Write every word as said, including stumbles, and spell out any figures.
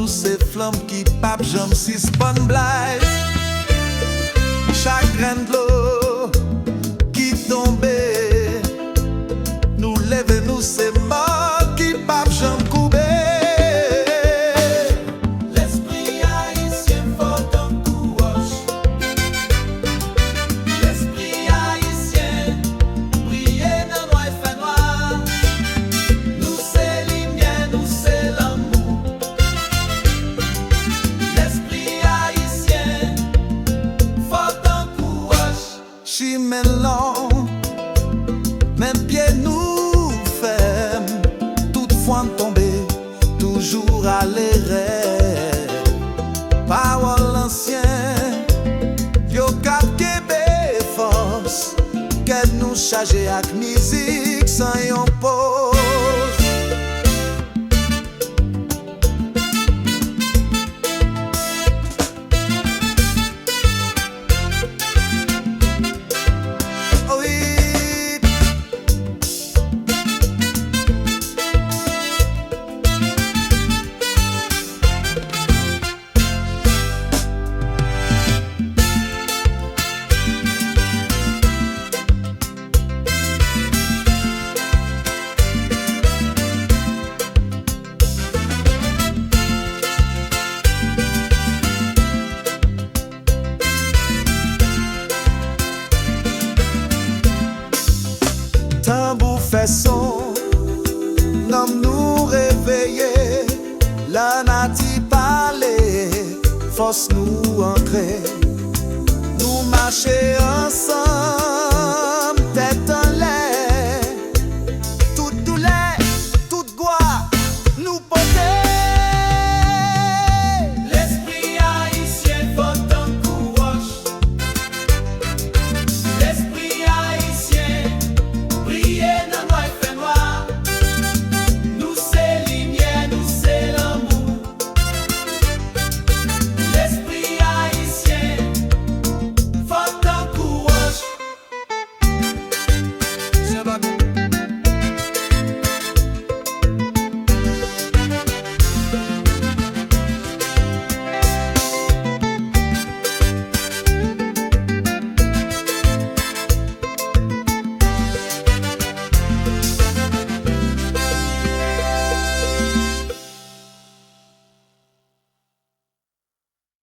Se flanm ki p ap janm sispann blaze. Chak grenn dlo ki tonbe, nou leve nou, se mò ki p ap janm koube. Lespri ayisyen fò tankou wòch. Lespri ayisyen briye nan nwa e fè nwa. Nou se limyè, nou se lanmou. Lespri ayisyen fò tankou wòch. Chimen long, men pye nou fèm. Tout fwa n tonbe, toujou rale rèd. Pawòl ansyen yo k ap kenbe fòs. Kè nou chaje ak mizik san yon poz. Tanbou fè son, nanm nou reveye, lanati pale, fòs nou